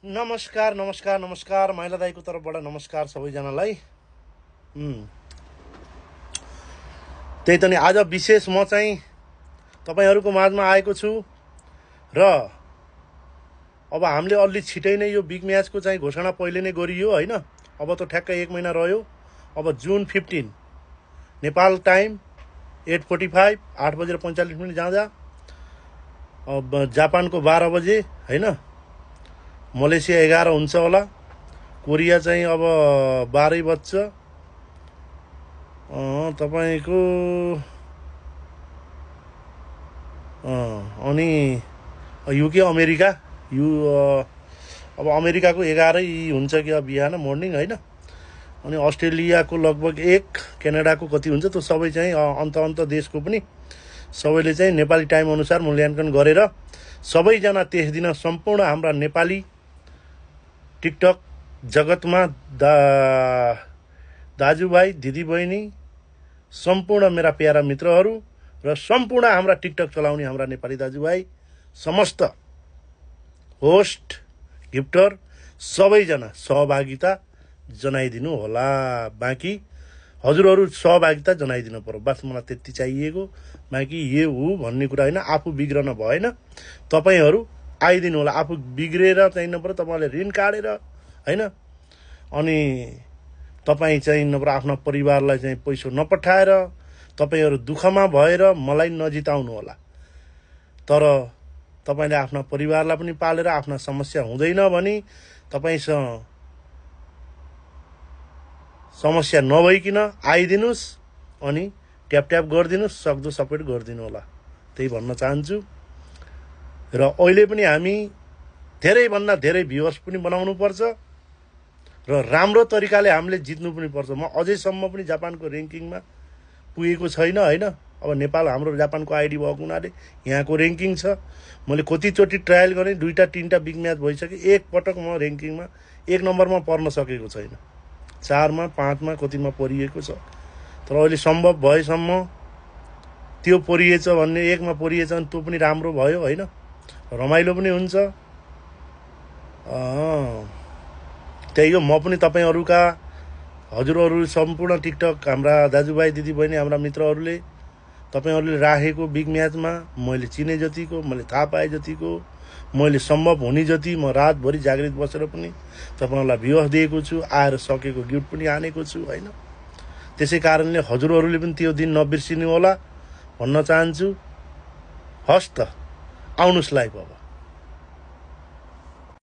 नमस्कार नमस्कार नमस्कार माइला दाईको तर्फबाट नमस्कार सबैजनालाई। त्यही त नि आज विशेष म चाहिँ तपाईहरुको माझमा आएको छु र अब हामीले अलि छिटै नै यो बिग म्याचको चाहिँ घोषणा पहिले नै गरियो हैन। अब त ठ्याक्कै 1 महिना रह्यो। अब जुन 15 नेपाल टाइम 8:45 8:45 जाँदा अब जापानको 12 बजे हैन। मलेसिया 11 हुन्छ होला। कोरिया चाहिँ अब 12 बज्छ। तपाईको अनि युके अमेरिका अब अमेरिकाको 11 हुन्छ कि बिहान मर्निङ हैन। अनि अस्ट्रेलियाको लगभग 1 क्यानाडाको कति हुन्छ त्यो सबै चाहिँ अन्त देशको पनि सबैले चाहिँ नेपाली टाइम अनुसार मूल्याङ्कन गरेर सबैजना त्यस दिन सम्पूर्ण हाम्रा नेपाली टिकटक जगतमा दाजुभाइ दिदीबहिनी सम्पूर्ण मेरा प्यारा मित्रहरू र सम्पूर्ण हाम्रा टिकटक चलाउने हाम्रा नेपाली दाजुभाइ समस्त होस्ट गिफ्टर सबैजना सहभागिता जनाइदिनु होला। बाँकी हजुरहरू सहभागिता जनाइदिनु पर्यो। बस मलाई त्यति चाहिएको। बाँकी ये हो भन्ने कुरा हैन। आफू बिग्रन भएन। तपाईहरु आइदिनु होला। आफू बिग्रेर चाहिँ नपर्यो तपाईले ऋण काटेर हैन। अनि तपाई चाहिँ नपर आफ्नो परिवारलाई चाहिँ पैसा नपठाएर तपाईहरु दुखमा भएर मलाई नजिताउनु होला। तर तपाईले आफ्ना परिवारलाई पनि पालेर आफ्ना समस्या हुँदैन भनी तपाईसँग समस्या नभइकिन आइदिनुस् अनि ट्याप ट्याप गर्दिनुस्। सक्दो सपोर्ट गर्दिनु होला। त्यही भन्न चाहन्छु। र अहिले पनि हामी धेरै भन्दा धेरै भ्युअर्स पनि बनाउनु पर्छ र राम्रो तरिकाले हामीले जित्नु पनि पर्छ। म अझैसम्म पनि जापानको र्याङ्किङमा पुगेको छैन हैन। अब नेपाल हाम्रो जापानको आइडी भएको हुनाले यहाँको र्याङ्किङ छ। मैले कतिचोटि ट्रायल गरे 2टा 3टा बिग म्याच भइसके एक पटक म र्याङ्किङमा 1 नम्बरमा पर्न सकेको छैन। 4 मा 5 मा कतिमा परिएको छ। तर अहिले सम्भव भएसम्म त्यो परिएछ भन्ने 1 मा परिएछ भने त्यो पनि राम्रो भयो हैन। रमाइलो पनि हुन्छ। त्यही हो। म पनि तपाईहरुका हजुरहरु सम्पूर्ण टिकटक हाम्रा दाजुभाइ दिदीबहिनी हाम्रा मित्रहरुले तपाईहरुले राखेको बिग म्याचमा मैले चिने जतिको मैले थाहा पाए जतिको मैले सम्भव हुने जति म रातभरि जागृत बसेर पनि तपाईहरुलाई भ्युअर्स दिएको छु। आएर सकेको गिफ्ट पनि हानेको छु हैन। त्यसै कारणले हजुरहरुले पनि त्यो दिन नबिर्सिनु होला भन्न चाहन्छु। हस्त आउनुस् लाइभ अब।